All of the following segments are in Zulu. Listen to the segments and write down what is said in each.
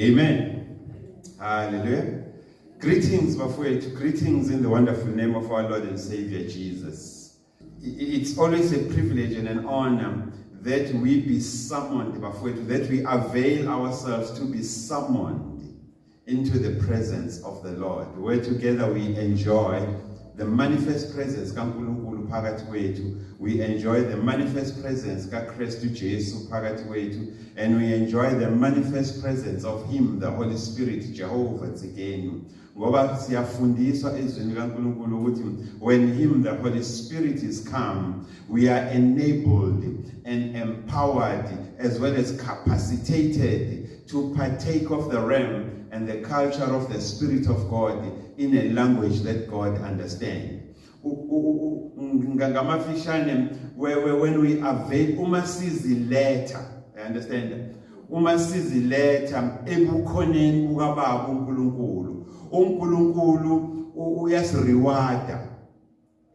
Amen. Hallelujah. Greetings, bafowethu. Greetings in the wonderful name of our Lord and Savior Jesus. It's always a privilege and an honor that we be summoned, bafowethu, that we avail ourselves to be summoned into the presence of the Lord, where together we enjoy the manifest presence kaNkulunkulu phakathi kwethu. We enjoy the manifest presence kaKristu Jesu phakathi kwethu, and we enjoy the manifest presence of him, the Holy Spirit, Jehovah Tsidkenu, ngoba siyafundiswa ezwini kaNkulunkulu ukuthi when him, the Holy Spirit, is come, we are enabled and empowered as well as capacitated to partake of the realm and the culture of the Spirit of God in a language that God understands. Ngamafishane, when we avail, uma siziletha, I understand, uma siziletha ebukhoneni bukaBaba uNkulunkulu, uNkulunkulu uyasirewarda.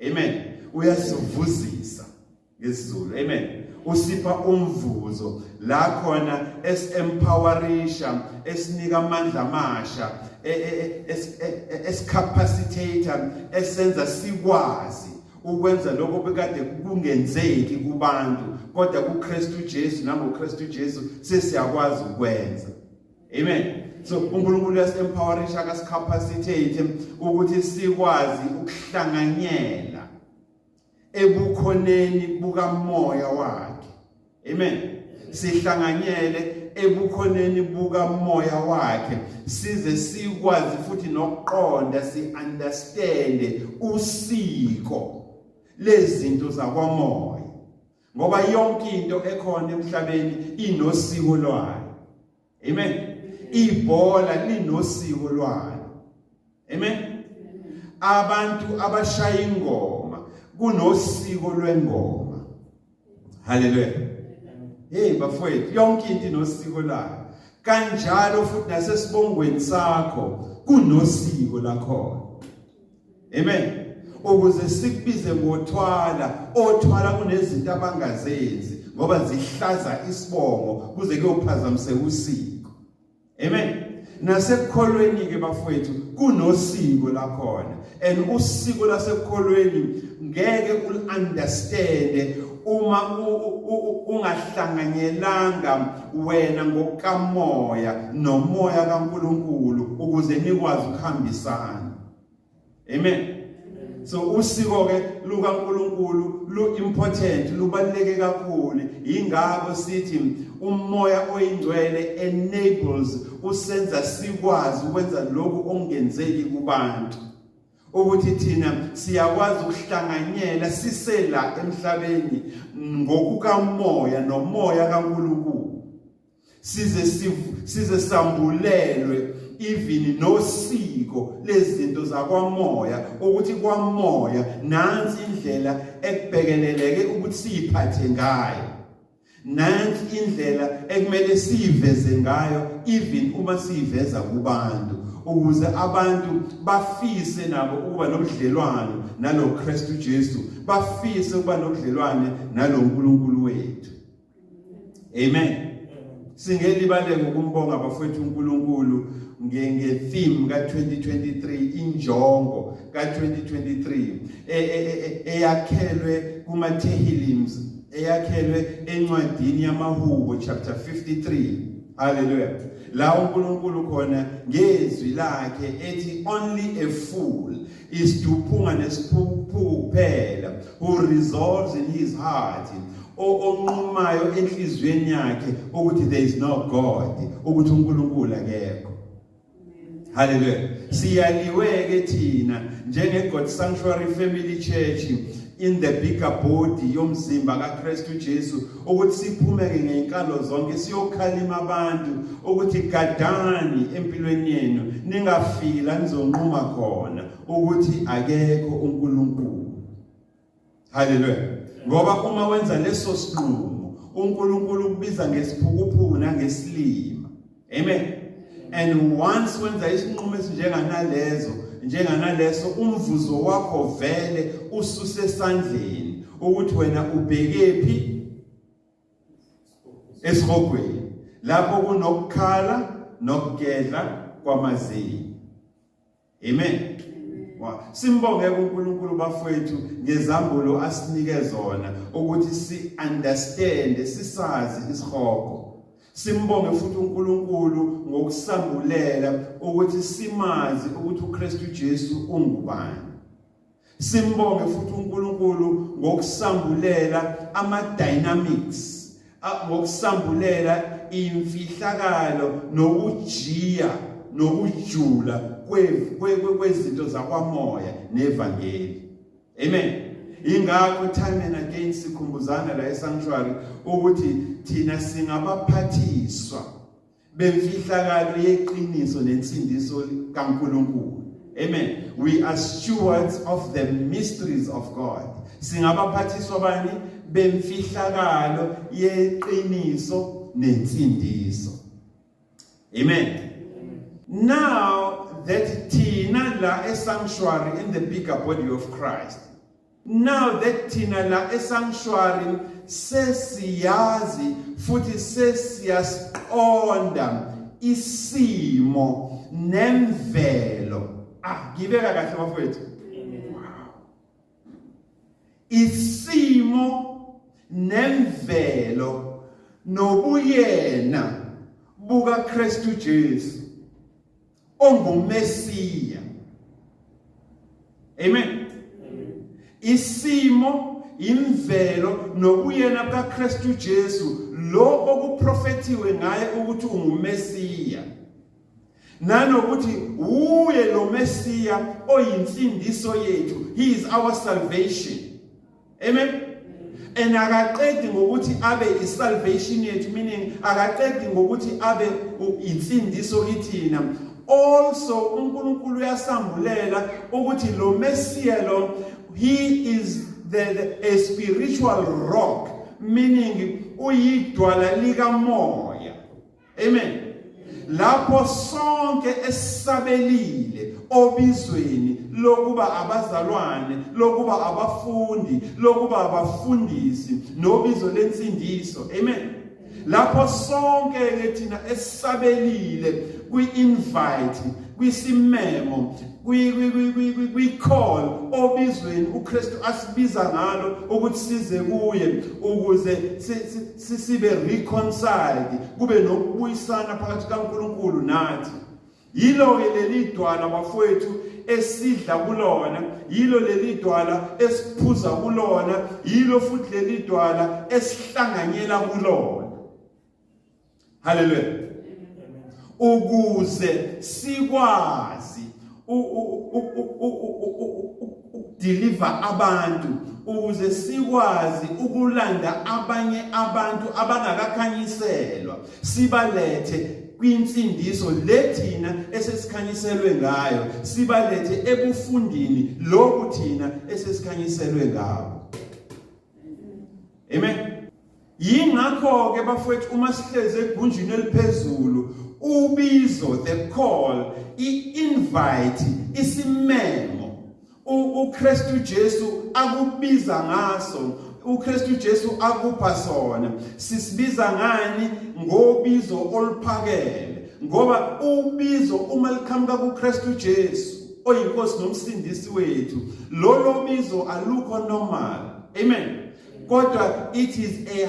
Amen. Uyasivuzisa ngesiZulu. Amen. Usipha umvuzo la khona esempowerisha, esinika amandla amasha, esicapacitator, esenza sikwazi ukwenza lokho bekade kungenzeki kubantu, kodwa kuKristu Jesu nangoKristu Jesu sesiyakwazi ukwenza. Amen. So uNkulunkulu uyasempowerisha, akasicapacitate ukuthi sikwazi ukuhlanganyela ebukhoneni bukaMoya wakhe. Amen. Sihlanganyele ebukhoneni bukaMoya wakhe, size sikwazi futhi nokuqonda, si understand usiko lezinto zakwamoya, ngoba yonke into ekhona emhlabeni inosiko lwayo. Amen. Ibhola linosiko lwayo. Amen. Abantu abashaya ingoma, kunosiko lwengoma. Haleluya. Hey bafowethu, yonke into inosiko layo. Kanjalo futhi nasesibongweni sakho kunosiko lakhona. Amen. Ukuze sikubize ngothwala, othwala kunezinto abangazenzi ngoba zihlaza isibongo kuze kuyophazamiseka usiko. Amen. Nasekukholweni ke bafowethu kunosiko lakhona, and usiko lasekukholweni ngeke ul-understand uma ungahlanganyelanga wena ngokamoya noMoya kaNkulunkulu ukuze nikwazi ukuhambisana. Amen. So usiko ke lukaNkulunkulu lu important, lubaluleke kakhulu. Ingakho sithi uMoya oyiNgcwele enables, usenza sikwazi ukwenza lokhu okungenzeki kubantu, ukuthi thina siyakwazi ukuhlanganyela sisela emhlabeni ngokukamoya noMoya kaNkulunkulu, size sambulelwe even nosiko lezinto zakwamoya, ukuthi kwamoya nansi indlela ekubhekeleleke ukuthi siyiphathe ngayo, nansi indlela ekumele siyiveze ngayo, even uma siyiveza kubantu, ukuze abantu bafise nabo ukuba nobudlelwano nalo Kristu Jesu, bafise ukuba nobudlelwane nalo nkulunkulu wethu. Amen. Singelibaleke ukumbonga bafowethu uNkulunkulu nge-theme ka-2023, injongo ka-2023 eyakhelwe kuma-Tehillims, eyakhelwe encwadini yamaHubo chapter 53. Hallelujah. La uNkulunkulu khona ngezwi lakhe ethi, "Only a fool, isiduphunga nesiphukuphuku kuphela, who resolves in his heart," onqumayo enhliziyweni yakhe ukuthi there is no God, ukuthi uNkulunkulu akekho. Hallelujah. Siyaliwe ke thina njenge God Sanctuary Family Church in the bigger body yomzimba kaKristu Jesu ukuthi siphumeke ngeinkalo zonke siyokhalima abantu ukuthi gadani empilweni yenu, ningafiki la nizonquma khona ukuthi akekho uNkulunkulu. Haleluya. Ngoba uma wenza leso sinqumo, uNkulunkulu ukubiza ngesiphukuphuku nangesilima. Amen. And once wenza isinqumo esinjenganalezo, njenganaleso, umvuzo wakho vele ususesandleni, ukuthi wena ubhekephi, esihogweni lapho kunokukhala. nokugedla kwamazinyo. Amen. Wa simbonge kuNkulunkulu bafowethu ngezambulo asinike zona ukuthi si understand, sisazi isihogo. Simbonge futhi uNkulunkulu ngokusambulela ukuthi simazi ukuthi uKristu Jesu ungubani. Simbonge futhi uNkulunkulu ngokusambulela ama dynamics, ngokusambulela imfihlakalo nokujiya nokujula kwezinto zakwamoya nevangeli. Amen. Ingakho time and again sikhumbuzana la esanctuary ukuthi thina singabaphathiswa bemfihlakalo yeqiniso nensindiso kaNkulunkulu. Amen. We are stewards of the mysteries of God. Singabaphathiswa bani bemfihlakalo yeqiniso nensindiso. Amen. Now that thina la esanctuary in the bigger body of Christ, now that thina la esanctuary sesiyazi futhi sesiyasiqonda isimo nemvelo. Ah, ngibeka kahle bafowethu. Wow. Isimo nemvelo nobuyena buka Kristu Jesu onguMesiya. Amen. Isimo, imvelo nobuyena bukaKristu Jesu lo okuprofethiwe ngaye ukuthi unguMesiya, nanokuthi uye lo Mesiya oyinsindiso yethu. He is our salvation. Amen. And akaqedi ngokuthi abe isalvation yethu, meaning akaqedi ngokuthi abe insindiso kithina. Also uNkulunkulu uyasambulela ukuthi lo Mesiya lo, he is the a spiritual rock, meaning uyidwala likamoya. Amen. Lapho sonke esisabelile obizweni lokuba abazalwane, lokuba abafundi, lokuba abafundisi nobizo lensindiso. Amen. Lapho sonke ke thina esisabelile kwi-invite, kwisimemo, kwi-call obizweni uKristu asibiza ngalo ukuthi size kuye ukuze sibe reconciled, kube nokubuyisana phakathi kaNkulunkulu nathi. Yilo ke leli dwala bafowethu esidla kulona, yilo leli dwala esiphuza kulona, yilo futhi leli dwala esihlanganyela kulona. Haleluya. Ukuze sikwazi ukudeliver abantu, ukuze sikwazi ukulanda abanye abantu abangakakhanyiselwa, sibalethe kwinsindiso lethina esesikhanyiselwe ngayo, sibalethe ebufundini lokhu thina esesikhanyiselwe ngabo. Amen. Yingakho ke bafowethu uma sihlezi egunjini eliphezulu, ubizo, the call, i-invite, isimemo uKristu Jesu akubiza ngaso, uKristu Jesu akupha sona, sisibiza ngani? Ngobizo oluphakeme, ngoba ubizo uma liqhamuka kuKristu Jesu oyiNkosi nomsindisi wethu, lolo bizo alukho normal. Amen. Kodwa it is a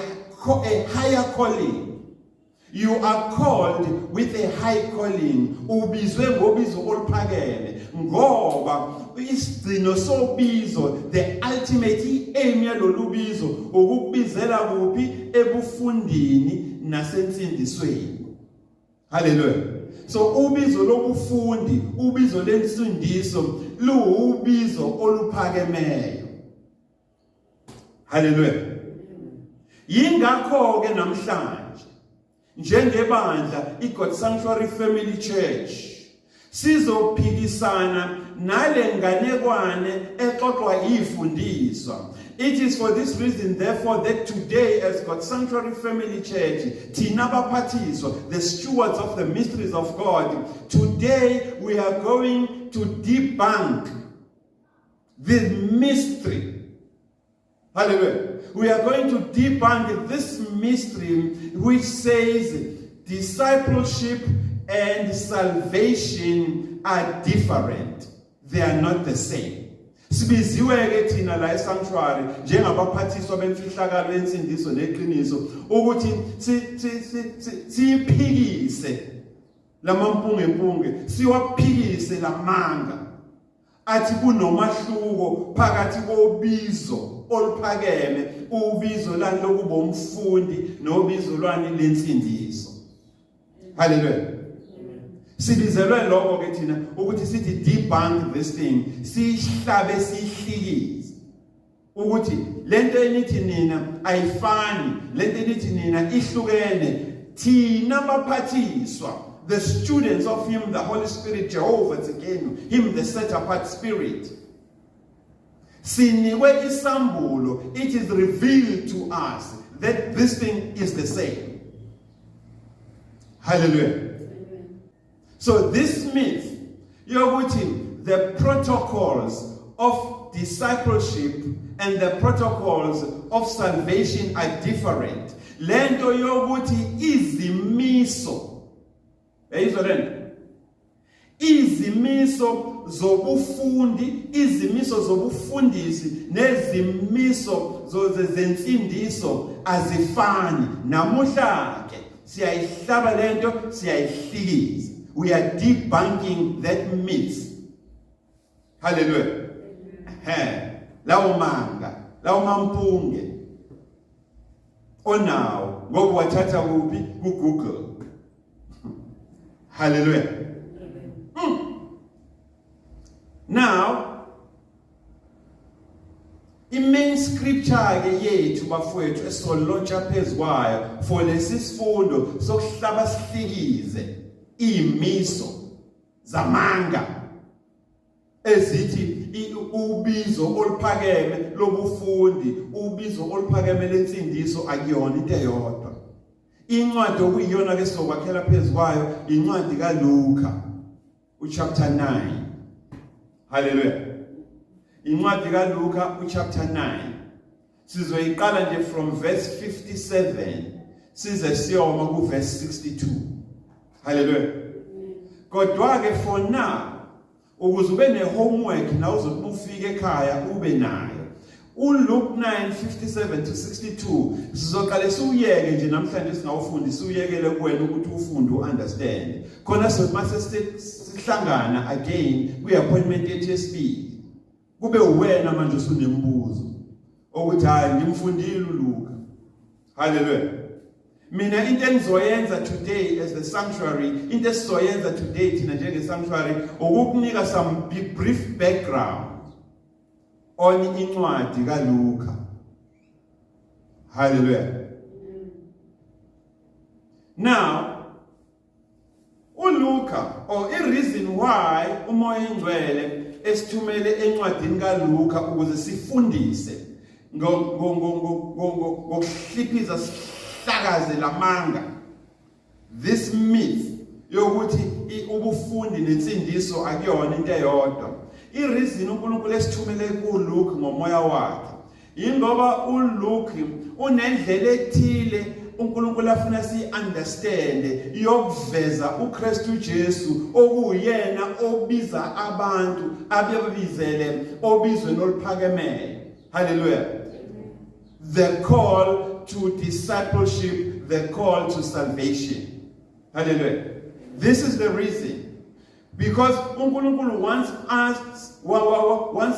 higher calling. You are called with a high calling. Ubizwe ngobizo oluphakeme, ngoba isigcino sobizo, the ultimate aim yalolu bizo, ukukubizela kuphi? Ebufundini nasensindisweni. Haleluya. So ubizo lobufundi, ubizo lensindiso luwubizo oluphakemeyo. Haleluya. Yingakho ke namhlanje njengebandla iGod Sanctuary Family Church sizophikisana nale nganekwane exoxwa ifundiswa. It is for this reason, therefore, that today as God Sanctuary Family Church, thina baphathiswa, the stewards of the mysteries of God, today we are going to debunk the mystery. Hallelujah. We are going to debunk this mystery which says discipleship and salvation are different. They are not the same. Sibiziwe ke thina la esanctuary njengabaphathiswa bemfihlakalo yensindiso neqiniso ukuthi siyiphikise lamampunge mpunge, siwaphikise lamanga athi kunomahluko phakathi kobizo oluphakeme, ubizo lani lokuba umfundi, nobizo lwani lensindiso. Haleluya. Sibizelwe lokho ke thina ukuthi sithi debunk this thing, sihlabe sihlikize ukuthi lento enithi nina ayifani, lento enithi nina ihlukene. Thina baphathiswa, the students of him, the Holy Spirit, Jehovah Tsidkenu, him the set apart spirit, sinikwe isambulo. It is revealed to us that this thing is the same. Hallelujah. So this myth yokuthi the protocols of discipleship and the protocols of salvation are different, lento yokuthi izimiso, yayizwa lento, izimiso zobufundi, izimiso zobufundisi nezimiso zensindiso azifani, namuhla ke siyayihlaba lento, siyayihlikiza. We are debunking that myth. Hallelujah. He, lawo manga, lawo mampunge onawo ngoba wathatha kuphi? Ku Google. Hallelujah. Now i-main scripture ke yethu, bafowethu, esizolontsha phezukwayo for lesi sifundo sokuhlaba sihlikize imiso zamanga ezithi ubizo oluphakeme lobufundi, ubizo oluphakeme lensindiso akuyona into eyodwa, incwadi okuyiyona ke sizokwakhela phezukwayo, incwadi kaLuka uchapter 9. Haleluya. Incwadi kaLuka uchapter 9 sizoyiqala nje from verse 57 size siyoma ku verse 62. Haleluya. Kodwa ke for now, ukuze ube ne homework na uzothi ufike ekhaya ube nayo, uLuke 9:57 to 62 sizoqale siuyeke nje namhlanje, singawufundi, siuyekele kuwena ukuthi ufunde, uunderstand khona. Sothi mase sihlangana again kwi appointment yethu yesibili, kube uwena manje usunembuzo ukuthi hayi, ngimfundile uLuka. Haleluya. Mina into engizoyenza today as the sanctuary, into esizoyenza today thina njenge sanctuary, ukukunika some brief background on incwadi kaLuka. Hallelujah. Now uLuka, or i reason why uMoya oNgcwele esithumele encwadini kaLuka ukuze sifundise ngokuhliphiza, sihlakaze lamanga, this myth yokuthi ubufundi nensindiso akuyona into eyodwa, i-reason uNkulunkulu esithumele kuLuke ngomoya wakhe ingoba uLuke unendlela ethile uNkulunkulu afuna si-understand yokuveza uKristu Jesu, okuyena obiza abantu, abebizele obizweni oluphakemele. Hallelujah. The call to discipleship, the call to salvation. Hallelujah. This is the reason, because uNkulunkulu wants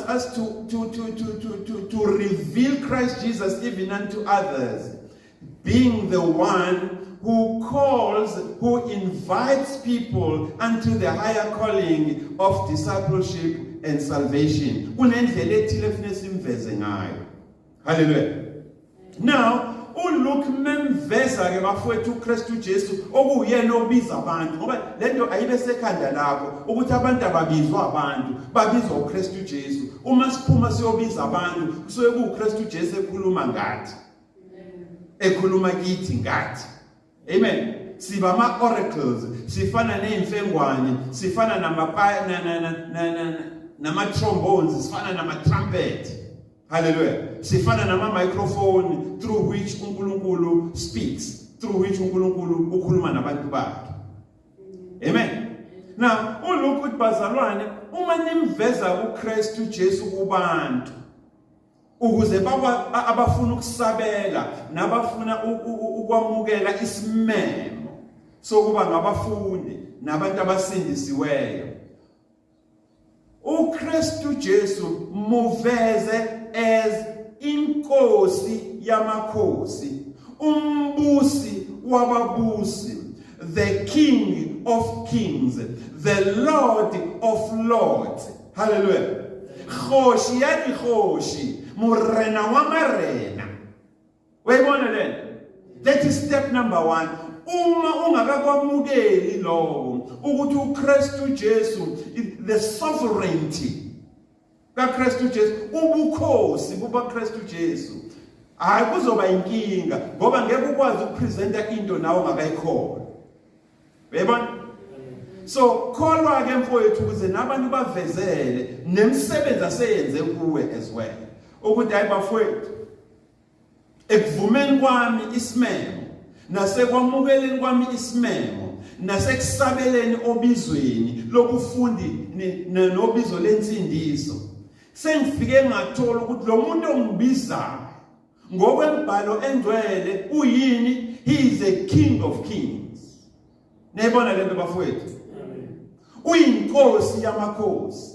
us to reveal Christ Jesus even unto others, being the one who calls, who invites people unto the higher calling of discipleship and salvation. Kunendlela ethile efuna simveze ngayo. Hallelujah. Now uLuke memveza ke, bafowethu, uKristu Jesu okuyena obiza abantu, ngoba lento ayibe sekhanda lakho ukuthi abantu ababizwa abantu, babizwa uKristu Jesu. Uma siphuma siyobiza abantu, kusuke kuuKristu Jesu ekhuluma ngathi, ekhuluma kithi ngathi. Amen. Siba ama oracles, sifana nezimfengwane, sifana nama trombones, sifana nama trumpet. Hallelujah. Sifana nama microphone through which uNkulunkulu speaks, through which uNkulunkulu ukhuluma nabantu bakhe. Amen. Now, uLuke uthi, bazalwane, uma nimveza uKristu Jesu kubantu ukuze baba abafuna ukusabela nabafuna ukwamukela isimemo sokuba ngabafundi nabantu abasindisiweyo, uKristu Jesu muveze as inkosi yamakhosi, umbusi wababusi, the King of kings, the Lord of lords. Hallelujah. Kgoši ya dikgoši, morena wa marena. Uyayibona lento? That is step number 1. Uma ungakakwamukeli lokho ukuthi uKristu Jesu, the sovereignty kaKristu Jesu, ubukhosi bukaKristu Jesu, hayi, kuzoba inkinga ngoba ngeke ukwazi ukupresenta into nawe ungakayikholwa. Uyayibona? So kholwa ke, mfowethu, ukuze nabantu bavezele nemisebenzi aseyenze kuwe as well, ukuthi hayi bafowethu, ekuvumeni kwami isimemo nasekwamukeleni kwami isimemo nasekusabeleni obizweni lobufundi nobizo lensindiso, sengifike ngathola ukuthi lo muntu ongibizayo ngokwembhalo engcwele uyini. He is a King of kings. Niyibona lento, bafowethu? Uyinkosi yamakhosi,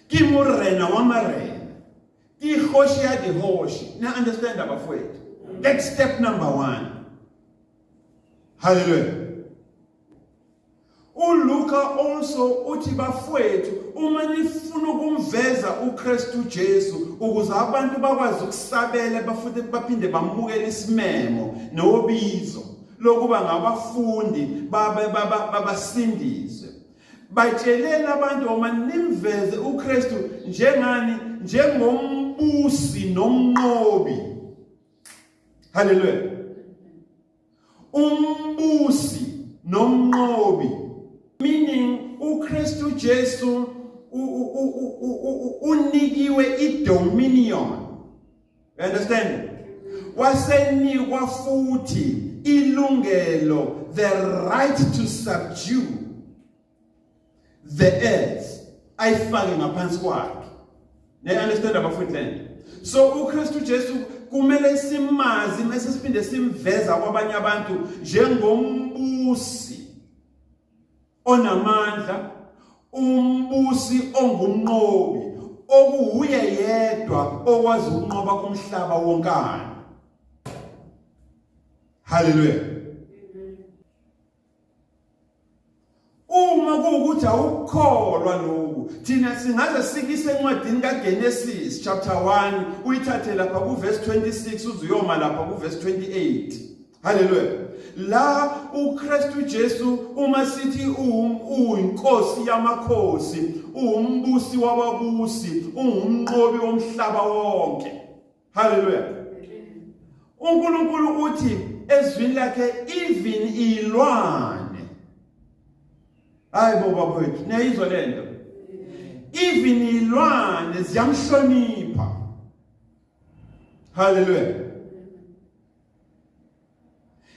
ke morena wa marena, ke kgoši ya dikgoši. Na understand, abafowethu? That's step number 1. Hallelujah. uLuka also uthi, bafowethu, uma nifuna ukumveza uKristu Jesu ukuze abantu bakwazi ukusabela bafuthi baphinde bamukele isimemo nobizo lokuba ngabafundi, babe babasindiswe, batsheleni abantu uma nimveze uKristu njengani? Njengombusi nomnqobi. Haleluya. Umbusi nomnqobi, meaning uKristu Jesu unikiwe idominion. You understand? Wasenikwa futhi ilungelo, the right to subdue the earth, ayifake ngaphansi kwakhe. Ne understand, abafowethu, lento? So uKristu Jesu kumele simazi mase siphinde simveza kwabanye abantu njengombusi onamandla, umbusi ongumnqobi, okuwuye yedwa okwazi ukunqoba umhlaba wonkana. Haleluya. Uma kuwukuthi awukholwa lokhu, thina singaze sikise encwadini kaGenesis chapter 1, uyithathe lapha kuverse 26 uzuyoma lapha kuverse 28. Haleluya. La uKristu Jesu, uma sithi uyinkosi yamakhosi, uwumbusi wababusi, ungumnqobi womhlaba wonke. Haleluya. UNkulunkulu uthi ezwini lakhe even ilwane, hayi bo bafowethu, niyayizwa lento? Even ilwane ziyamhlonipha. Haleluya.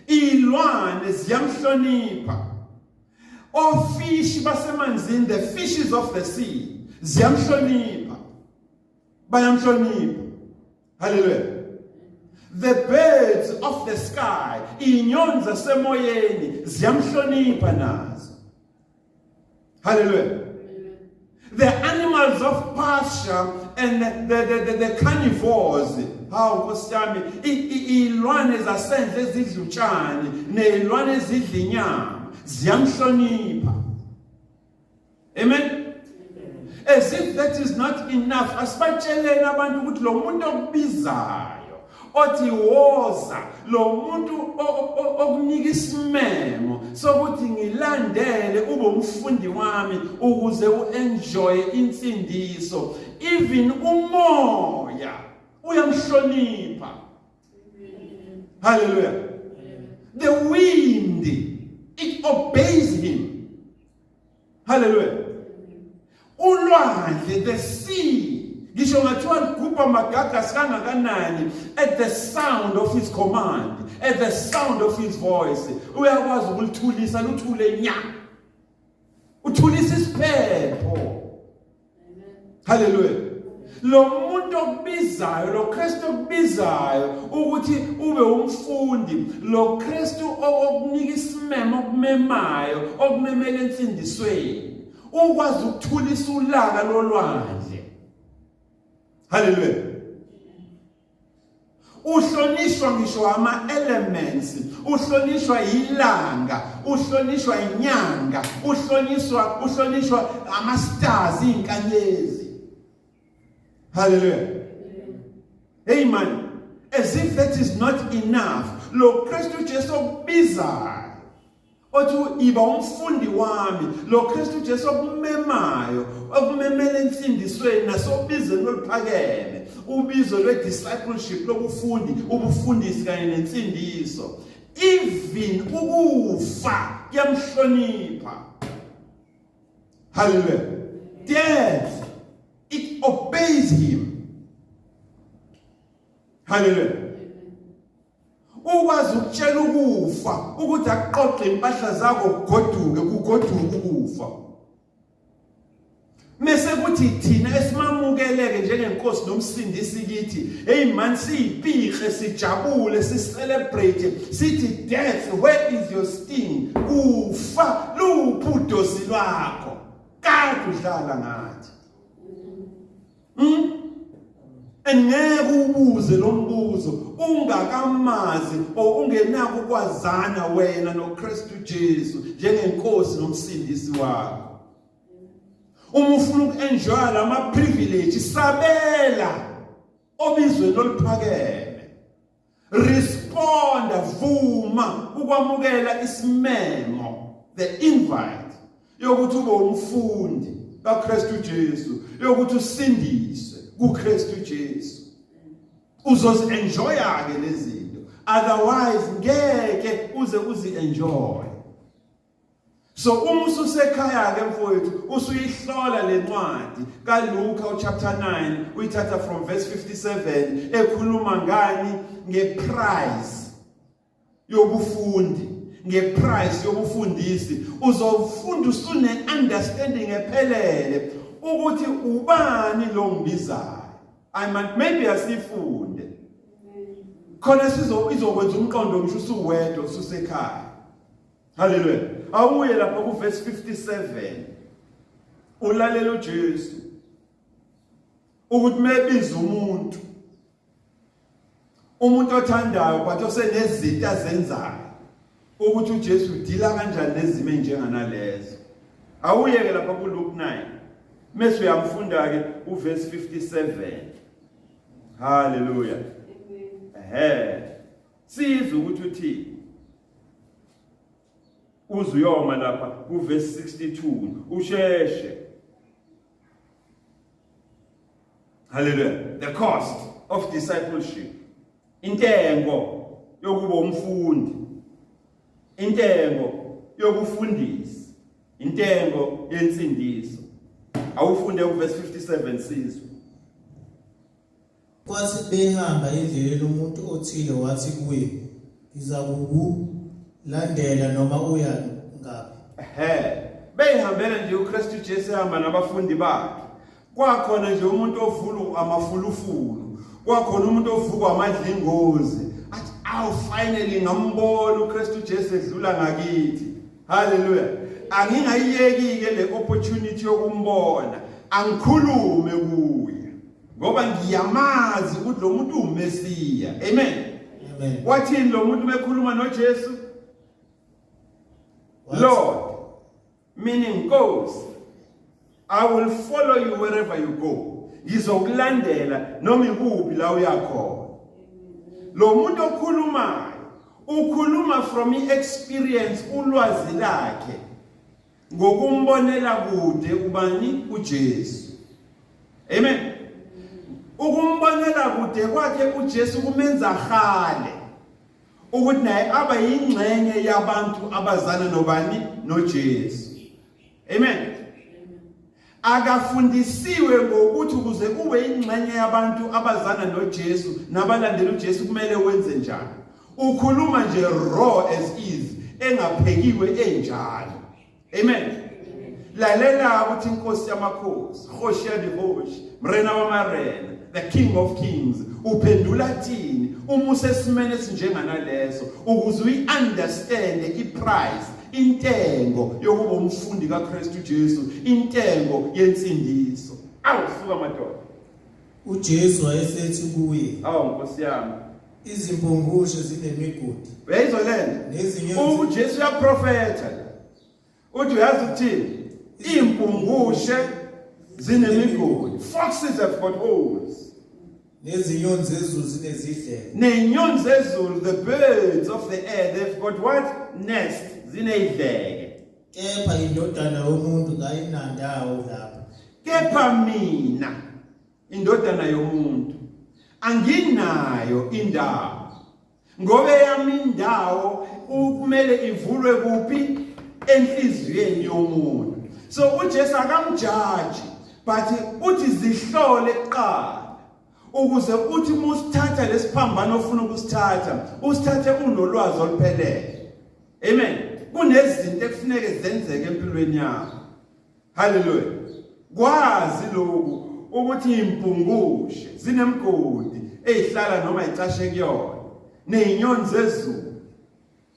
Ilwane ziyamhlonipha. Ofishi basemanzini, the fishes of the sea, ziyamhlonipha, bayamhlonipha. Haleluya. The birds of the sky, inyoni zasemoyeni, ziyamhlonipha nazo. Haleluya. The animals of pasture and the carnivores, hawu nkosi yami, ilwane zasendle ezidla utshani nezilwane ezidla inyama ziyamhlonipha. Amen. As if that is not enough, asibatsheleni abantu ukuthi lo muntu okubizayo, othi woza, lo muntu okunika isimemo sokuthi ngilandele, ube umfundi wami ukuze uenjoy insindiso, even umoya uyamhlonipha. Hallelujah. The wind, it obeys him. Hallelujah. Ulwandle, the sea, ngisho ngathiwa ligubha magagasi kangakanani, at the sound of his command, at the sound of his voice, uyakwazi ukulithulisa luthule nya. Uthulisa isiphepho. Haleluya. Lo muntu okubizayo, lo Kristu okubizayo ukuthi ube umfundi, lo Kristu okunika isimemo okumemayo, okumemela ensindisweni, ukwazi ukuthulisa ulaka lolwandle. Haleluya. Uhlonishwa ngisho ama elements, uhlonishwa ilanga, uhlonishwa inyanga, uhlonishwa ama stars, izinkanyezi. Hallelujah. Hey man, as if that is not enough, lo Kristu Jesu okubizayo othi iba umfundi wami, lo Kristu Jesu okumemayo, okumemela ensindisweni nasobizweni oluphakeme, ubizo lwe-discipleship lobufundi, ubufundisi kanye nensindiso. Even ukufa kuyamhlonipha. Hallelujah. Death, it obeys him. Hallelujah. Ukwazi ukutshela ukufa ukuthi akuqoqe impahla zakho kugoduke, kugoduke ukufa. Mese kuthi thina esimamukeleke njengenkosi nomsindisi kithi, hey man, siyipihe, sijabule, si-celebrate, sithi death, where is your sting? Kufa luphi udosi lwakho? Kade udlala ngathi. Engeke ubuze lo mbuzo ungakamazi o ungenako ukwazana wena noKristu Jesu njengenkosi nomsindisi wakho. Uma ufuna uku-enjoya lama privilege, sabela obizweni oluphakeme. Responda, vuma ukwamukela isimemo, the invite yokuthi ube umfundi kaKristu Jesu, yokuthi usindiswe kuKristu Jesu. Uzozi-enjoya ke lezi zinto, otherwise ngeke uze uzi-enjoy. So uma ususekhaya ke mfowethu usuyihlola lencwadi kaLuka uchapter 9, uyithatha from verse 57, ekhuluma ngani? Ngeprice yobufundi, ngeprice yobufundisi. Uzofunda usune understanding ephelele ukuthi ubani lo ngibizayo. I might maybe asifunde khona sizo izokwenza umqondo ngisho usuwedwa ususekhaya. Haleluya. Awuye lapha ku verse 57. Ulalela uJesu ukuthi mebiza umuntu, umuntu othandayo but osenezinto azenzayo, ukuthi uJesu udila kanjani nezimo enjenganalezo. Awuyeke lapha ku Luke 9. Mase uyamfunda ke uverse 57. Haleluya. Ehhe. Sizwe ukuthi uthini. Uze uyoma lapha kuverse 62 usheshe. Hallelujah. The cost of discipleship. Intengo yokuba umfundi. Intengo yokufundisa. Intengo yensindiso. Awufunde uverse 57 sizwe. Kwathi behamba endleleni umuntu othile wathi kuye, Ngizakukulandela noma uya ngaphi. Ehhe. Beyihambela nje uKristu Jesu ehamba nabafundi bakhe. Kwakhona nje umuntu ovulu amafulufulu. Kwakhona umuntu ovukwa amadlingozi. Athi, awu finally ngambona uKristu Jesu edlula ngakithi. Hallelujah. Angingayiyeki ke le opportunity yokumbona. Angikhulume kuye. Ngoba ngiyamazi ukuthi lo muntu uwuMesiya. Amen. Amen. Wathini lo muntu bekhuluma noJesu? Lord, meaning Nkosi, I will follow you wherever you go. Ngizokulandela noma ikuphi la uya khona. Lo muntu okhulumayo ukhuluma from i-experience, ulwazi lakhe ngokumbonela kude ubani? UJesu. Amen. Ukumbonela kude kwakhe uJesu kumenza hale ukuthi naye aba yingxenye yabantu abazana nobani? NoJesu. Amen. Akafundisiwe ngokuthi ukuze ube ingxenye yabantu abazana noJesu nabalandela uJesu kumele wenze njani. Ukhuluma nje raw as is, engaphekiwe, enjalo. Amen. Lalela ukuthi inkosi yamakhosi, Hoshi yadihoshi, Mrena wamarena, the King of Kings, uphendula thini uma usesimene esinjenganaleso ukuze uyi-understand i-price, intengo yokuba umfundi kaKristu Jesu, intengo yensindiso. Awu suka madoda. UJesu wayesethi kuye, Awu Nkosi yami. Izimpungushe zinemigodi. Uyayizwa lento? Nezinyoni. UJesu uyaprofetha. Uthi uyazi ukuthini? Impungushe zinemigodi. Foxes have got holes. Nezinyoni zezulu zinezidleke. Nezinyoni zezulu, the birds of the air, they've got what? Nest. Zinezidleke. Kepha indodana yomuntu kayinandawo lapho. Kepha mina indodana yomuntu anginayo indawo ngoba eyami indawo kumele ivulwe kuphi enhliziyweni yomuntu. So uJesu akamjaji, but uthi zihlole kuqala ukuze uthi musithatha lesiphambano ofuna ukusithatha usithathe unolwazi oluphelele. Amen. Kunezinto ekufuneke zenzeke empilweni yakho. Haleluya. Kwazi lokhu ukuthi impungushe zinemigodi ezihlala noma icashe kuyona, nezinyoni zezulu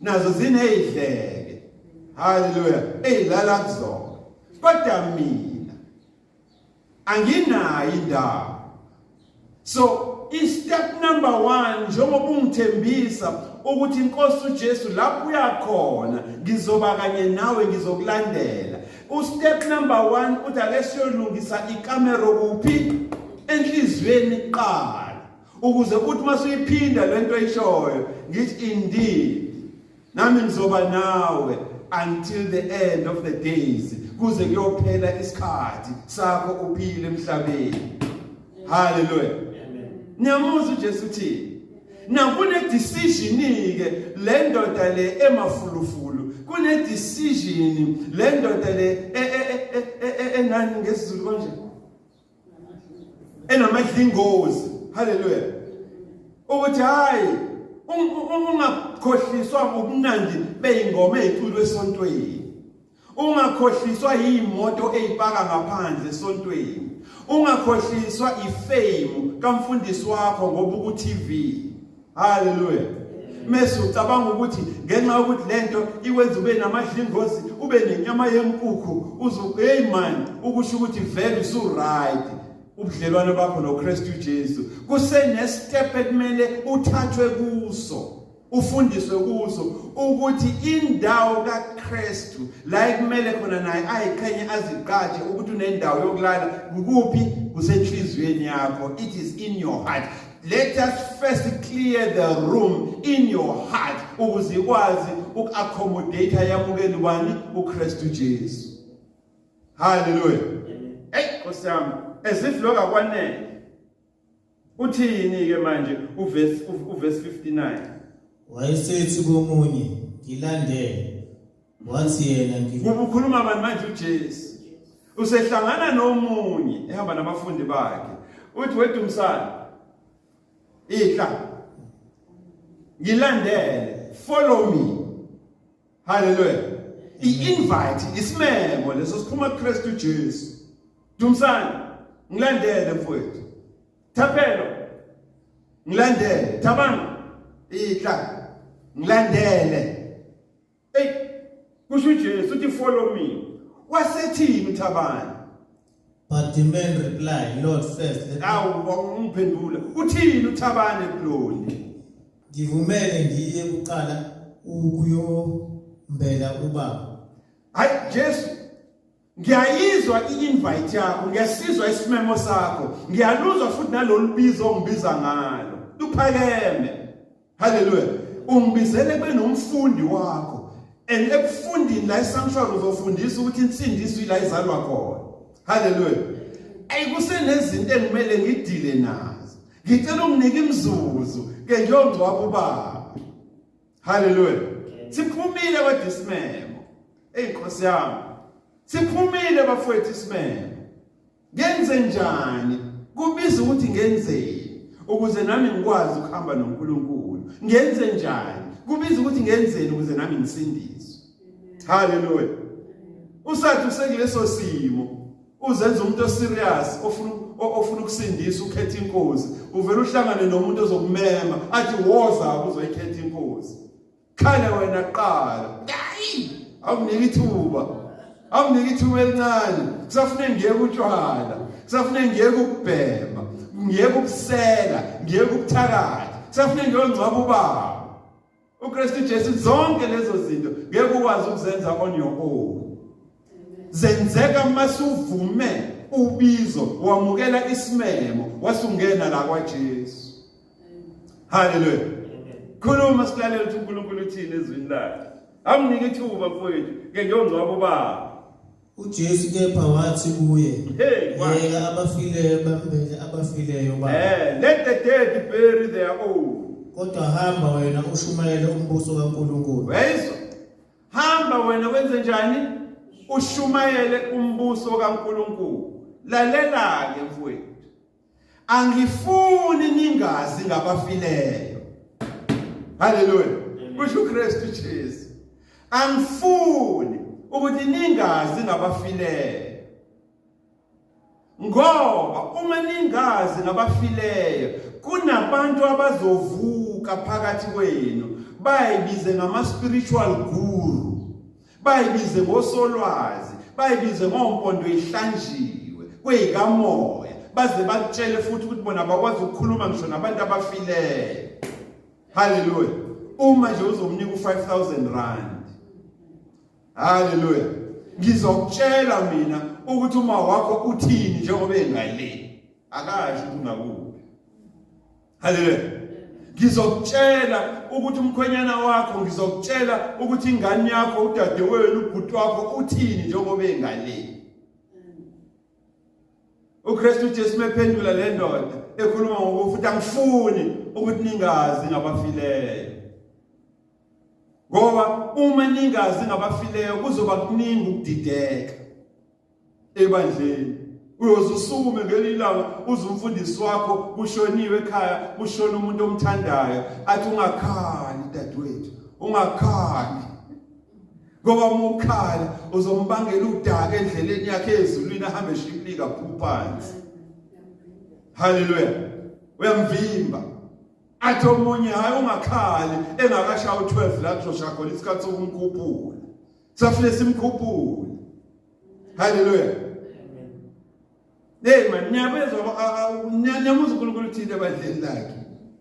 nazo zinezidleke. Haleluya, ezilala kuzona. Kodwa mina anginayo indawo. So i-step number 1, njengoba ungithembisa ukuthi inkosi uJesu lapho uyakhona ngizoba kanye nawe, ngizokulandela, u-step number 1 uthi ake siyolungisa ikamero kuphi? Enhliziyweni kuqala, ukuze uthi masuyiphinda lento oyishoyo ngithi indeed nami ngizoba nawe until the end of the days, kuze kuyophela isikhathi sakho uphile emhlabeni. Haleluya. Niyamuzwa uJesu uthi na kune decision ke le ndoda le emafulufulu, kune decision le ndoda le enani ngesiZulu konje enamadlingozi. Haleluya. Ukuthi hayi, ungakhohliswa ubunandi beyingoma eziculwe esontweni, ungakhohliswa yimoto eyipaka ngaphandle esontweni, ungakhohliswa ifame kamfundisi wakho ngoba uku TV. Haleluya. Mese ucabanga ukuthi ngenxa yokuthi lento ikwenza ube namadlingozi, ube nenyama yenkukhu, uzu hey man, ukusho ukuthi vele usu right ubudlelwano bakho noKristu Jesu. Kusene step ekumele uthathwe kuso, ufundiswe kuso ukuthi indawo kaKristu la ekumele khona naye ayiqhenye aziqaje ukuthi unendawo yokulala kukuphi? Kusenhliziyweni yakho. It is in your heart. Let us first clear the room in your heart ukuze ikwazi uku-accommodate yamukele ubani? UKristu Jesu. Haleluya. Hey Nkosi yami, as if lokho akwanele. Uthini ke manje uverse 59? Wayesethi komunye, ngilandele. Wathi yena, Kuba ukhuluma bani manje uJesu? Usehlangana nomunye ehamba nabafundi bakhe. Uthi wedumsana ihla ngilandele, follow me. Haleluya. I-invite, isimemo leso siphuma kuKristu Jesu. Dumsani, ngilandele mfowethu. Thapelo, ngilandele. Thabang, ihla ngilandele. Hey, kusho uJesu uthi follow me. Wasethini uThabani? But the man replied, Lord, first let me Awu ungiphendula. Uthini uThabani ekuloni? Ngivumele ngiye kuqala ukuyombela ubaba. Hayi Jesu, ngiyayizwa i-invite yakho, ngiyasizwa isimemo sakho, ngiyaluzwa futhi nalolu bizo ongibiza ngalo. Luphakeme. Haleluya. Ungibizele kube nomfundi wakho. And ekufundini la esanctuary uzofundisa ukuthi insindiso ila izalwa khona. Haleluya. Ayi kusenezinto engimele ngidile nazo. Ngicela unginike imizuzu ke ngiyongcwaba ubaba. Haleluya. Siphumile kodwa isimemo. Ey Nkosi yami. Siphumile bafowethu isimemo. Ngenze njani? Kubiza ukuthi ngenzeni ukuze nami ngikwazi ukuhamba noNkulunkulu. Ngenze njani? Kubiza ukuthi ngenzeni ukuze nami ngisindiswe. Haleluya. Usathi usekuleso simo uzenza umuntu oserious ofuna ofuna ukusindisa ukhetha inkosi uvela uhlangane nomuntu ozokumema athi woza uzoyikhetha inkosi khala wena kuqala hayi awuniki ithuba awuniki ithuba elincane kusafune ngiyeke utshwala kusafune ngiyeke ukubhema ngiyeke ukusela ngiyeke ukuthakatha kusafune ngiyongcwaba ubaba uKristu Jesu zonke lezo zinto ngeke ukwazi ukuzenza on your own zenzeka masuvume ubizo wamukela isimemo wasungena la kwaJesu haleluya khuluma silalela ukuthi uNkulunkulu uthini ezwini lakhe awunike ithuba mfowethu ke ngiyongcwaba ubaba uJesu kepha wathi kuye yeka abafileyo bambele abafileyo babo eh let the dead bury their own kodwa hamba wena ushumayele umbuso kaNkulunkulu wezwa hamba wena wenze njani ushumayele umbuso kaNkulunkulu lalela ke mfowethu angifuni ningazi ngabafileyo haleluya kusho uKristu Jesu angifuni ukuthi ningazi ngabafileyo ngoba uma ningazi ngabafileyo kunabantu abazovuka phakathi kwenu bayibize ngama spiritual guru bayibize ngosolwazi bayibize ngompondo ihlanjiwe kweyikamoya baze bakutshele futhi ukuthi bona bakwazi ukukhuluma ngisho nabantu abafileyo haleluya uma nje uzomnika u5000 rand haleluya ngizokutshela mina ukuthi uma wakho uthini njengoba engale akasho ukuthi ungakuphi Haleluya. Ngizokutshela ukuthi umkhwenyana wakho, ngizokutshela ukuthi ingane yakho, udadewenu, ubhuti wakho uthini njengoba engale. uKristu Jesu mephendula le ndoda ekhuluma ngokufa uthi angifuni ukuthi ningazi ngabafileyo. Ngoba uma ningazi ngabafileyo kuzoba kuningi ukudideka. ebandleni uyoze usukume ngelinye ilanga uze umfundisi wakho kushoniwe ekhaya kushona umuntu omthandayo athi ungakhali dadewethu ungakhali ngoba uma ukhala uzombangela udaka endleleni yakhe ezulwini ahambe eshibilika phuphansi haleluya uyamvimba athi omunye hayi ungakhali engakashaya u12 la kuzoshaya khona isikhathi sokumkhuphula safune simkhuphule haleluya hey man niyabezwa niyamuzwa uNkulunkulu uthini ebandleni lakhe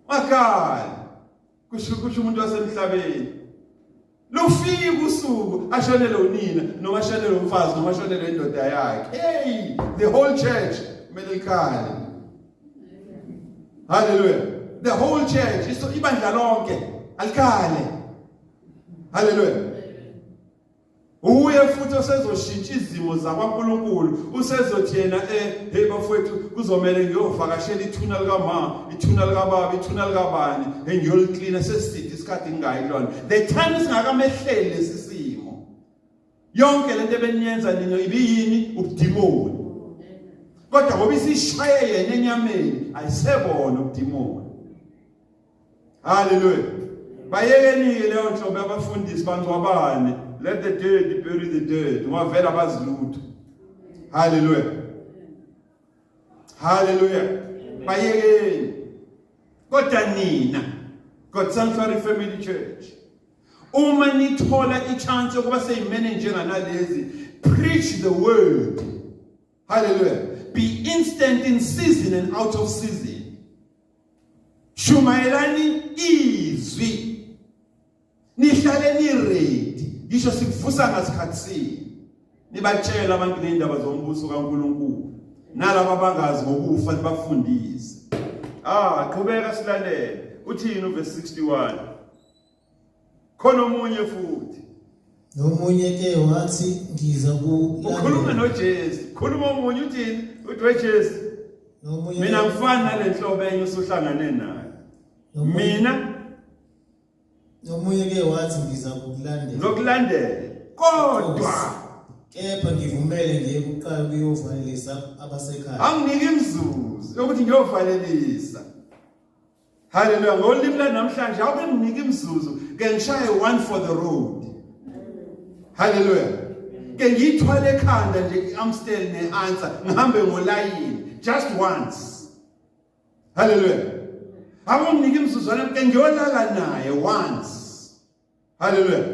wakhala kusho kusho umuntu wasemhlabeni lufika usuku ashonele unina noma ashonele umfazi noma ashonele indoda yakhe hey the whole church kumele ikhale haleluya the whole church iso ibandla lonke alikhale haleluya Uye futhi osezoshintsha izimo zakwaNkulunkulu usezothi yena eh hey bafowethu kuzomele ngiyovakashela ithuna likama ithuna likababa ithuna likabani hey ngiyoliklina seside isikhathi ngingayi kulona the time singakamehleli lesi simo yonke lento ebeniyenza nina ibiyini ubudimoni kodwa ngoba isishaye yena enyameni ayisebona ubudimoni Hallelujah. Bayekeni-ke leyo nhlobo yabafundisi bangcwabane. Let the dead bury the dead. Ungavela bazilutho. Hallelujah. Hallelujah. Bayekeni. Kodwa nina God Sanctuary Family Church uma nithola i-chance yokuba seyimene njenganalezi preach the word hallelujah be instant in season and out of season Shumayelani izwi. Nihlale ni ready. Ngisho sikuvusa ngasikhathi sini. Nibatshela abantu ngeindaba zombuso kaNkuluNkulu. Nalabo abangazi ngokufa nibafundise. Ah, qhubeka silalele. Uthini uverse 61? Khona omunye futhi. Nomunye ke wathi ngiza ku Ukhuluma noJesu. Khuluma omunye uthini? Uthi weJesu. Nomunye Mina ngifani nalenhlobo enye usuhlangane nayo. Mina Nomunye ke wathi ngiza kukulandela. Ngizokulandela. Kodwa kepha ngivumele ngiye kuqala kuyovalelisa abasekhaya. Anginike imizuzu yokuthi ngiyovalelisa. Haleluya ngolimi lanamhlanje awube nginike imizuzu ke ngishaye one for the road. Haleluya. Ke ngiyithwale ekhanda nje iAmstel neAnsa ngihambe ngolayini just once. Hallelujah. Awunginike imizuzwana ke ngiyolala naye once. Hallelujah.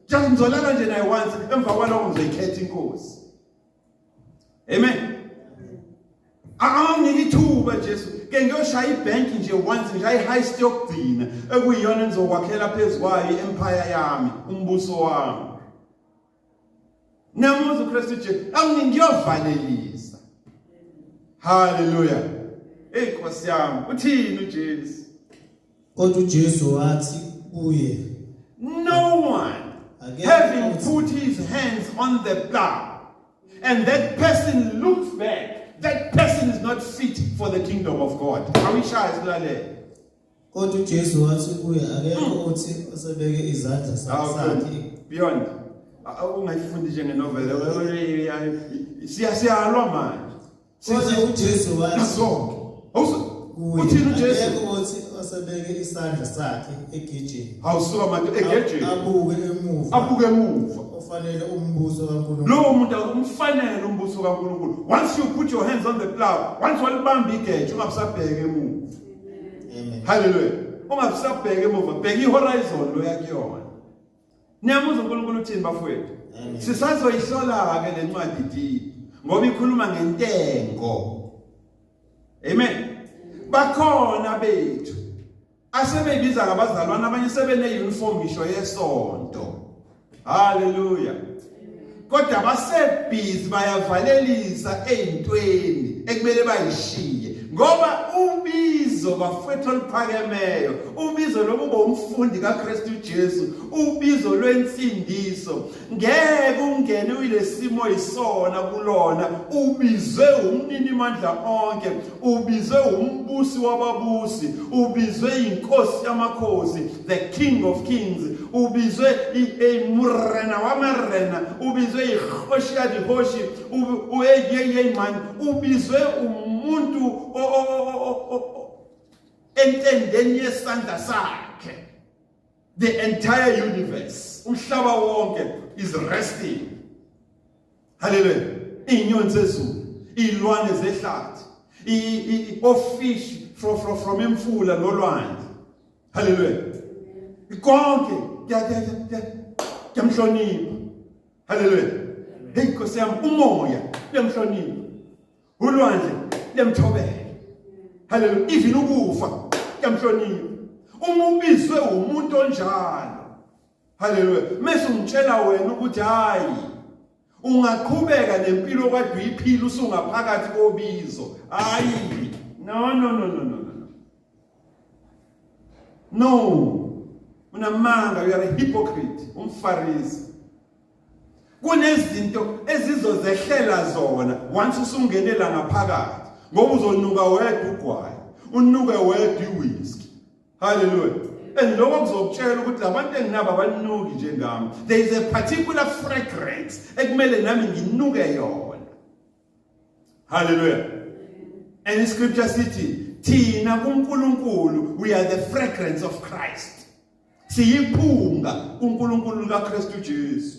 Just ngizolala nje naye once, emva kwalokho ngizoyikhetha inkosi. Amen. Awunginike ithuba Jesu ke ngiyoshaya ibank nje once, ngishaye i-heist yokugcina ekuyiyona engizokwakhela phezu kwayo i-empire yami, umbuso wami. Namuza uKristu Jesu awunginike ngiyovalelisa. Hallelujah. Hey Nkosi yami, uthini uJesu? Kodwa uJesu wathi kuye, No one having put his hands on the plow and that person looks back, that person is not fit for the kingdom of God. Awuyishaye silalele. Kodwa uJesu wathi kuye, akekho othi osebeke izandla sakhe Beyond. Ungayifundi njengenovela. Siyalwa manje. Kodwa uJesu wathi Nasonke. Awusu kuye, uthini uJesu? Akekho othi osebeke isandla sakhe egejeni Awusuka manje egejeni. Abuke emuva Abuke emuva. Ofanele umbuso kaNkulunkulu. Lowo muntu akumfanele umbuso kaNkulunkulu. Once you put your hands on the plow, once walibamba igeje, ungabusabheka emuva. Amen. Hallelujah. Ungabusabheka emuva, bheka ihorizon lo yakuyona. Niyamuzwa uNkulunkulu uthini bafowethu? Amen. Sisazoyihlola ke lencwadi deep ngoba ikhuluma ngentengo. Amen. Bakhona bethu asebebiza ngabazalwane, abanye sebene uniform ngisho yesonto. Hallelujah. Kodwa basebhizi bayavalelisa ezintweni ekumele bayishiye, ngoba ubizo bafowethu oluphakemeyo, ubizo lokuba umfundi kaKristu Jesu, ubizo lwensindiso, ngeke ungene uyilesimo isona kulona. Ubizwe umnini mandla onke, ubizwe umbusi wababusi, ubizwe inkosi yamakhosi, the King of Kings, ubizwe imurena wamarena, ubizwe ihoshi yadihoshi, uyeyeye man, ubizwe umuntu entendeni yesandla sakhe the entire universe, umhlaba wonke is resting. Hallelujah. Inyoni zezulu, izilwane zehlathi, ofish from imfula nolwandle. Hallelujah. Konke kuyamhlonipha. Hallelujah. Hey Nkosi yami, umoya kuyamhlonipha, ulwandle liyamthobela. Hallelujah. Even ukufa kuyamhlonipha uma ubizwe umuntu onjalo. Hallelujah. Mase ungitshela wena ukuthi hayi, ungaqhubeka nempilo kade uyiphila usungaphakathi kobizo, hayi, no, no, no, no, no, no, no, unamanga. You are a hypocrite, umfarisi. Kunezinto ezizozehlela zona once usungenela ngaphakathi, ngoba uzonuka wedwa ugwayi, unuke wedwa iwhisky. Hallelujah. And lokho kuzokutshela ukuthi labantu enginabo abanuki njengami. There is a particular fragrance ekumele nami nginuke yona. Hallelujah. And scripture sithi thina kuNkulunkulu we are the fragrance of Christ. Siyiphunga kuNkulunkulu kaKristu Jesu.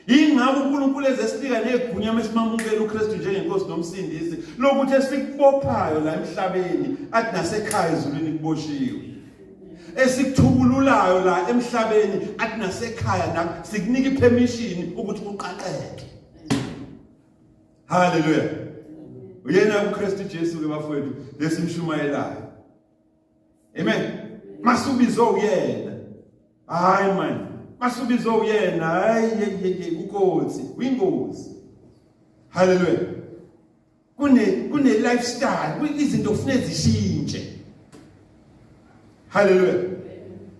Ingakho uNkulunkulu ezesinika negunya mesimamukela uKristu njengenkosi nomsindisi, lokuthi esikubophayo la emhlabeni athi nasekhaya ezulwini kuboshiwe, esikuthukululayo la emhlabeni athi nasekhaya na sikunika ipermission ukuthi uqaqeke. Haleluya. Uyena uKristu Jesu ke bafowethu lesimshumayelayo. Amen. Masubizo uyena, hayi man, masubizo uyena, hayi ye ukotsi uyingozi. Haleluya. Kune lifestyle, izinto kufanele zishintshe. Haleluya.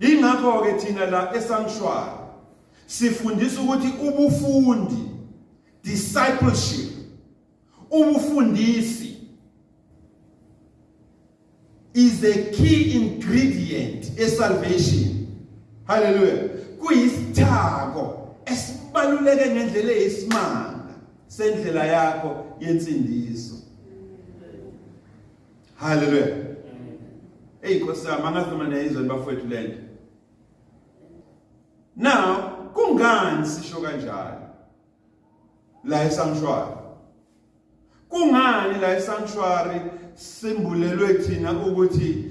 Ingakho ke thina la esanctuary sifundisa ukuthi ubufundi, discipleship, ubufundisi is a key ingredient esalvation. Hallelujah. Kuyisithako esibaluleke ngendlela eyisimanga sendlela yakho yensindiso. Hallelujah. Hey Nkosi yami, angazi noma niyayizwa bafowethu lento. Now kungani sisho kanjalo? La esanctuary. Kungani la esanctuary simbulelwe thina ukuthi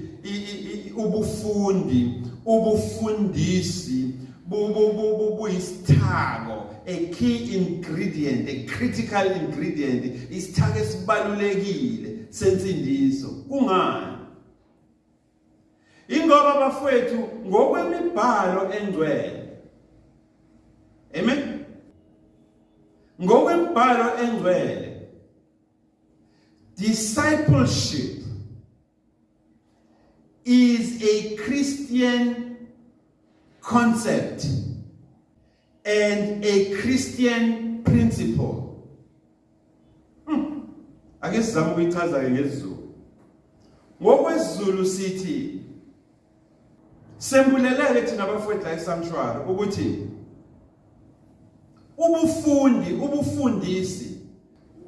ubufundi, ubufundisi buyisithako, a key ingredient, a critical ingredient, isithako esibalulekile sensindiso? Kungani? Ingoba bafowethu, ngokwemibhalo engcwele, amen, ngokwemibhalo engcwele, discipleship is a Christian concept and a Christian principle. Ake sizame ukuyichaza ke ngesiZulu. NgokwesiZulu sithi sembulelele thina abafowethu la esanctuary ukuthi ubufundi, ubufundisi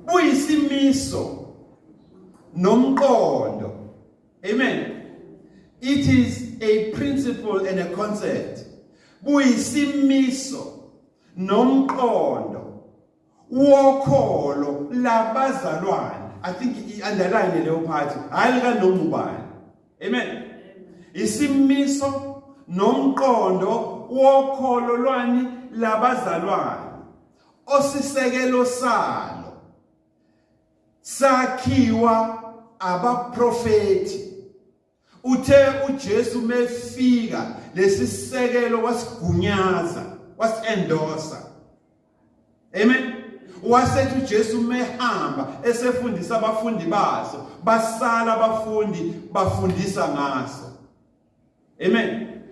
buyisimiso nomqondo. Amen. It is a principle and a concept. Buyisimiso nomqondo wokholo labazalwane. I think i-underline leyo part, hayi likanoma ubani. Amen. Isimiso nomqondo wokholo lwani? Labazalwane, osisekelo salo sakhiwa abaprofeti. Uthe uJesu mefika, lesisekelo wasigunyaza, wasiendorsa. Amen. Wasethi uJesu mehamba esefundisa abafundi baso, basala abafundi bafundisa ngaso. Amen.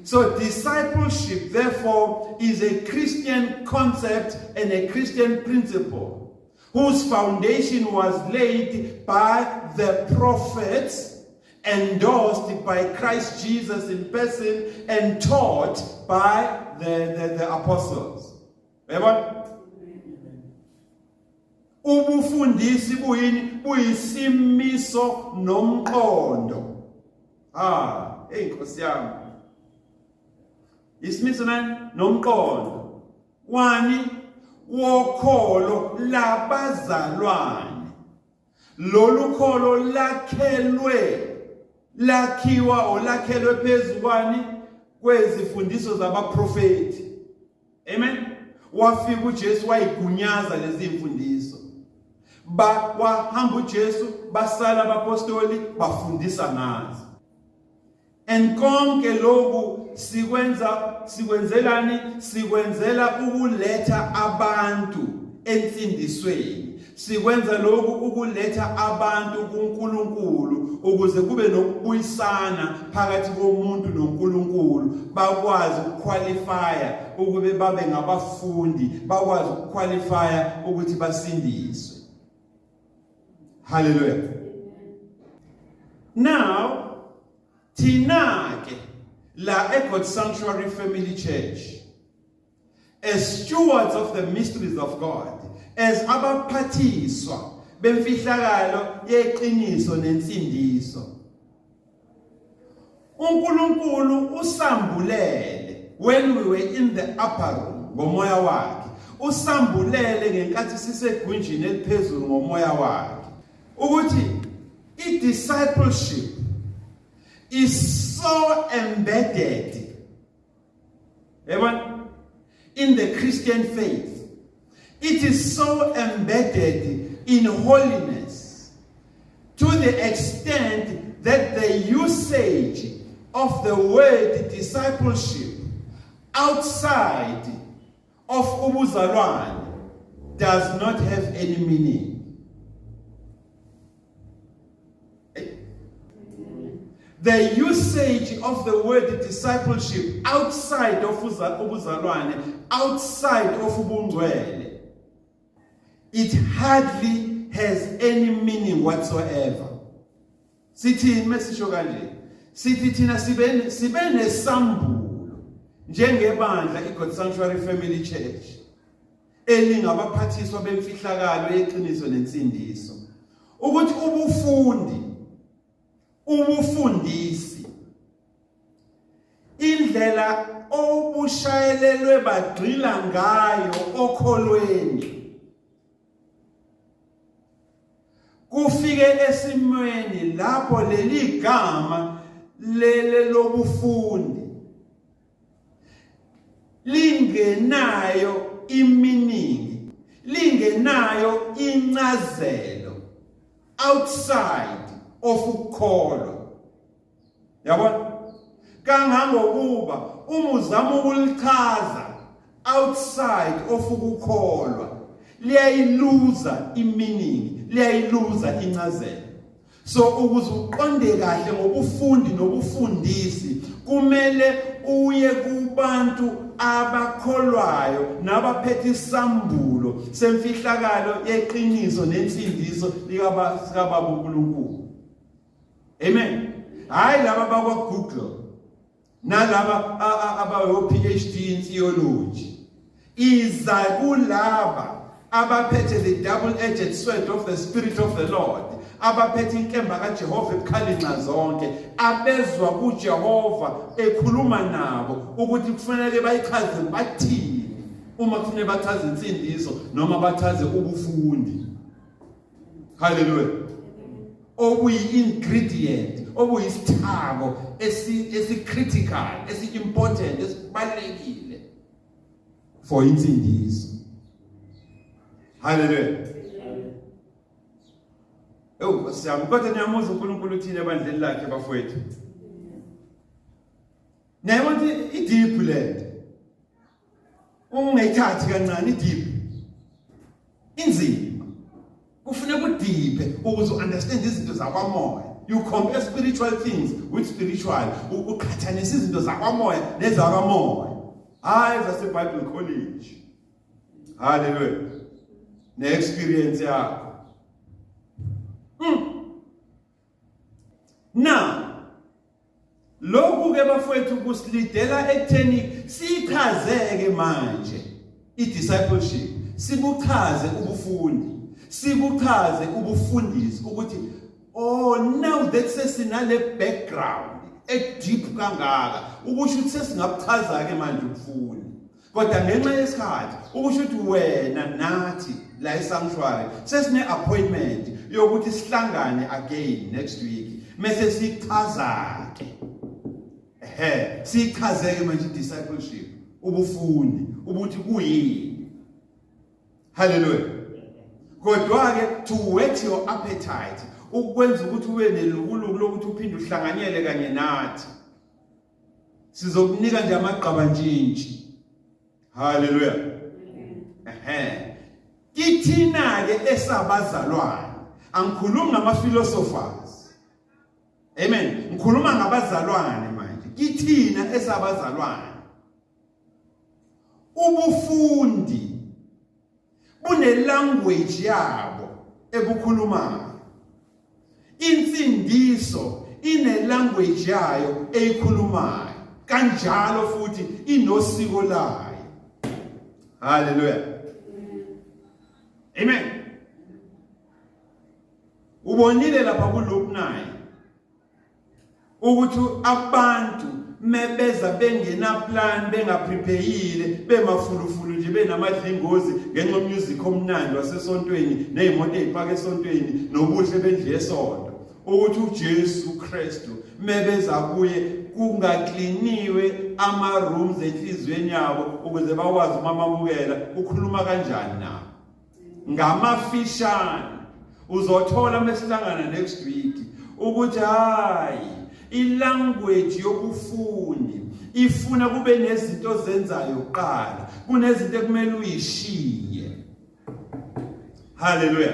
So discipleship therefore is a Christian concept and a Christian principle whose foundation was laid by the prophets, endorsed by Christ Jesus in person, and taught by the apostles. Yabona? Ubufundisi buyini? Buyisimiso nomqondo. Ah, hey Nkosi yami. Isimiso nani? Nomqondo. Wani? Wokholo labazalwane. Lolu kholo lakhelwe, lakhiwa, olakhelwe phezu kwani? Kwezifundiso zabaprofeti. Amen. Wafika uJesu wayigunyaza lezi mfundiso. Ba wahamba uJesu, basala abapostoli bafundisa ngazo. And konke lokhu sikwenza, sikwenzelani? Sikwenzela ukuletha abantu ensindisweni. Sikwenza lokhu ukuletha abantu kuNkulunkulu, ukuze kube nokubuyisana phakathi komuntu noNkulunkulu, bakwazi ukuqualifya ukube babe ngabafundi, bakwazi ukuqualifya ukuthi basindiswe. Hallelujah. Now thina ke la eGod Sanctuary Family Church, as stewards of the mysteries of God, as abaphathiswa bemfihlakalo yeqiniso nensindiso, uNkulunkulu usambulele when we were in the upper room ngomoya wakhe, usambulele ngenkathi sisegunjini eliphezulu ngomoya wakhe ukuthi i-discipleship is so embedded, yabona, in the Christian faith. It is so embedded in holiness to the extent that the usage of the word discipleship outside of ubuzalwane does not have any meaning. The usage of the word discipleship outside of ubuzalwane, outside of ubungcwele, it hardly has any meaning whatsoever. Sithini mesisho kanje? Sithi thina sibe nesambulo njengebandla iGod Sanctuary Family Church elingabaphathiswa bemfihlakalo yeqiniso nensindiso ukuthi ubufundi, ubufundisi, indlela obushayelelwe bagxila ngayo okholweni. Kufike esimweni lapho leli gama lele lobufundi lingenayo iminingi, lingenayo incazelo outside of ukukholwa. Yabona, kangangokuba uma uzama ukulichaza outside of ukukholwa, liyayiluza imeaning, liyayiluza incazelo. So ukuze uqonde kahle ngobufundi nobufundisi, kumele uye kubantu abakholwayo nabaphethe isambulo semfihlakalo yeqiniso nensindiso likaBaba uNkulunkulu. Amen. Hayi laba bakwa Google nalaba abayo PhD in theology. Iza kulaba abaphethe the double edged sword of the spirit of the Lord, abaphethe inkemba kaJehova ebukhali nxa zonke, abezwa kuJehova ekhuluma nabo ukuthi kufanele bayichaze bathini uma kufanele bachaze insindiso noma bachaze ubufundi. Haleluya. Okuyi-ingredient, okuyisithako esi-critical, esi-important, esibalulekile for insindiso. Haleluya. Ewu Nkosi yami, kodwa niyamuzwa uNkulunkulu uthini ebandleni lakhe, bafowethu? Niyayibona ukuthi i-deep lento. Ungayithathi kancane, i-deep. Inzima. Kufuneka udiphe ukuze u-understand izinto zakwamoya. You compare spiritual things with spiritual. Uqhathanisa izinto zakwamoya nezakwamoya. Hayi zase Bible College. Hallelujah. Ne-experience yakho. Now, lokhu ke bafowethu kusilidela ekutheni sichazeke manje i-discipleship, sibuchaze ubufundi, sibuchaze ubufundisi, ukuthi oh, now that sesinale background e-deep kangaka, ukusho ukuthi sesingabuchaza ke manje ubufundi. Kodwa ngenxa yesikhathi, ukusho ukuthi wena nathi la esanctuary sesine appointment yokuthi sihlangane again next week, mase sichaza ke, ehe, sichazeke manje discipleship, ubufundi, ukuthi kuyini. Hallelujah. Kodwa ke to whet your appetite, ukwenza ukuthi ube nelukuluku lokuthi uphinde uhlanganyele kanye nathi, sizokunika nje amagqabantshintshi. Haleluya. Ehe, kithina ke esabazalwane, angikhulumi ngama philosophers. Amen. Ngikhuluma ngabazalwane manje. Kithina esabazalwane, ubufundi bune language yabo ebukhulumayo, insindiso ine language yayo eyikhulumayo, kanjalo futhi inosiko layo. Haleluya. Amen. Ubonile lapha ku Luke 9 ukuthi abantu mebeza bengena plan, bengaprepayile, bemafulufulu nje, benamadlingozi ngenxa music omnandi wasesontweni nezimoto ezipaka esontweni nobuhle bendlu yesonto, ukuthi uJesu Kristu mebeza kuye kungakliniwe ama rooms enhliziyweni yabo ukuze bakwazi umamamukela, ukhuluma kanjani nabo ngamafishane. Uzothola mesihlangana next week ukuthi hayi, ilanguage yobufundi ifuna kube nezinto ozenzayo kuqala, kunezinto ekumele uyishiye. Haleluya.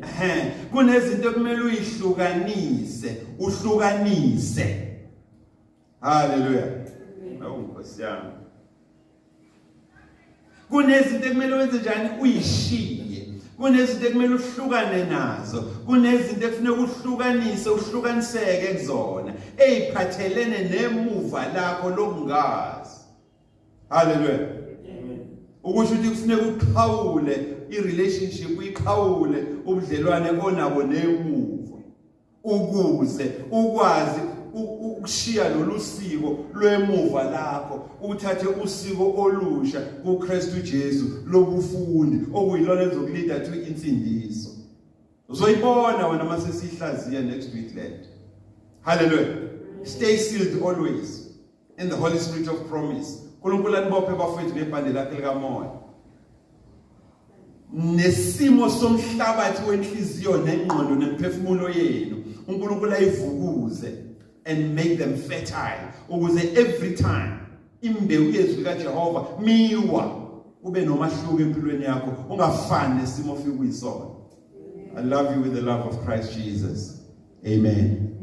Ehe, kunezinto ekumele uyihlukanise, uhlukanise. Haleluya. Awu Nkosi yami, kunezinto ekumele wenze njani? Uyishiye. Kunezinto ekumele uhlukane nazo, kunezinto ekufuneka uhlukanise, uhlukaniseke kuzona, eyiphathelene nemuva lakho lokungazi. Haleluya. Ukusho ukuthi kufuneka uqhawule i-relationship, uyiqhawule ubudlelwane onabo nemuva, ukuze ukwazi ukushiya lolu siko lwemuva lakho, uthathe usiko olusha kuKristu Jesu lobufundi, okuyilona ezokulida to insindiso. Uzoyibona wena mase sihlaziya next week lento. Hallelujah. Stay sealed always in the Holy Spirit of promise. uNkulunkulu anibophe bafowethu ngebhande lakhe likamoya. Nesimo somhlabathi wenhliziyo nengqondo nemphefumulo yenu uNkulunkulu ayivukuze and make them fertile ukuze every time imbewu yezwi likaJehova miwa kube nomahluko empilweni yakho, ungafani nesimo ofika kuyisona. I love you with the love of Christ Jesus. Amen.